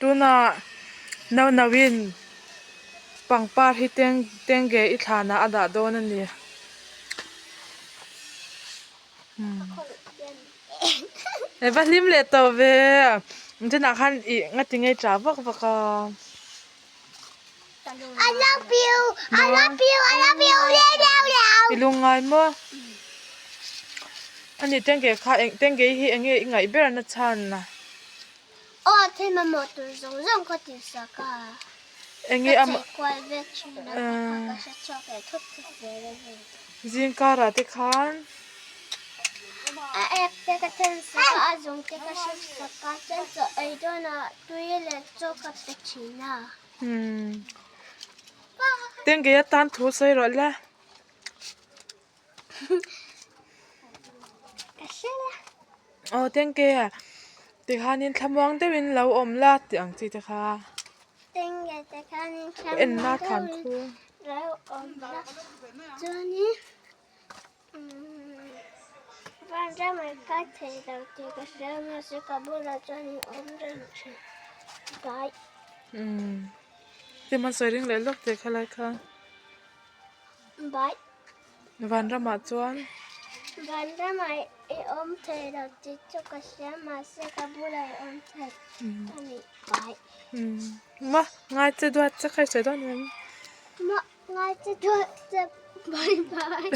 Tunah Naunauin pangpar hi teng tengge i thlanah a dah dawn a ni. I va hlim leh tawh ve tunah khan ih ngati ngei tah vak vak a. I love you I love you I love you I lungngai maw? Ani tengge kha eng tengge hi enge i ngaih ber na chhan a? Aw thil mamawh tur zawng zawng ka ti sak a. Enge a chei kual vek thin a ka ka hre chhuak leh thut thut zel a ni. Zing karah te khan. A ek te ka then sak a, a zung te ka hre sak a, chuan chaw ei dawnah tui leh chaw ka pe thin a. Umm. Tengge atan thu sawi rawh le. Ka hre la. Aw Tengge tikhanin thlamuang deuhin lo awm la tih ang chi te kha. Tengge tikhanin thlamuang deuhin lo awm la chuanin umm vanram an kai thei lo tih ka hria mahse ka bulah chuanin awm reng thin. Bye. Umm tima sawi ring leh lawk teh khalai kha. Bye. Vanramah chuan. Vanramah i awm thei lo tih chu ka hria mahse ka bulah i awm thei a ni. Bye. Ma ngai che duat che kha i sawi dawn em? Ma ngai che duat che bye bye.